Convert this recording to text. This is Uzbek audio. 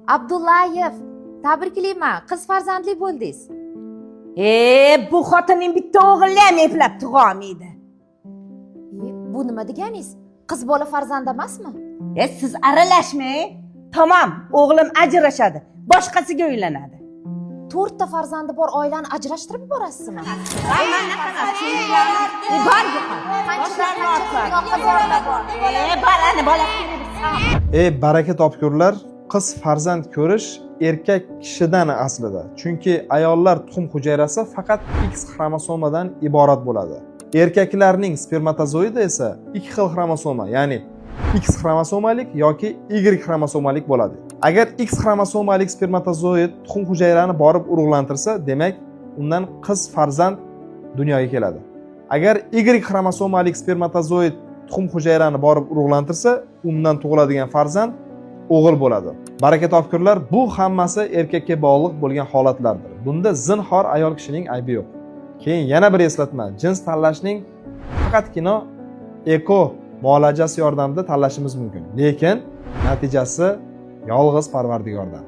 Abdullayev, tabriklayman, qiz farzandli bo'ldingiz. E, bu xotinning bitta o'g'ilni ham eplab tug'olmaydi. E, bu nima deganingiz? Qiz bola farzand emasmi? E, siz aralashmang. Tamom, o'g'lim ajrashadi, boshqasiga uylanadi. To'rtta farzandi bor oilani ajrashtirib yuborasizmi? E, bor yo'qol. E, bor, ana bola. Ey baraka topkurlar, qiz farzand ko'rish erkak kishidan aslida. Chunki ayollar tuxum hujayrasi faqat X xromosomadan iborat bo'ladi. Erkaklarning spermatozoidi esa ikki xil xromosoma, ya'ni X xromosomalik yoki Y xromosomalik bo'ladi. Agar X xromosomalik spermatozoid tuxum hujayrani borib urug'lantirsa, demak, undan qiz farzand dunyoga keladi. Agar Y xromosomalik spermatozoid tuxum hujayrani borib urug'lantirsa, undan tug'iladigan farzand o'g'il bo'ladi. Baraka topkurlar, bu hammasi erkakka bog'liq bo'lgan holatlardir. Bunda zinhor ayol kishining aybi yo'q. Keyin yana bir eslatma: jins tanlashning faqatgina eko muolajasi yordamida tanlashimiz mumkin, lekin natijasi yolg'iz Parvardigordan.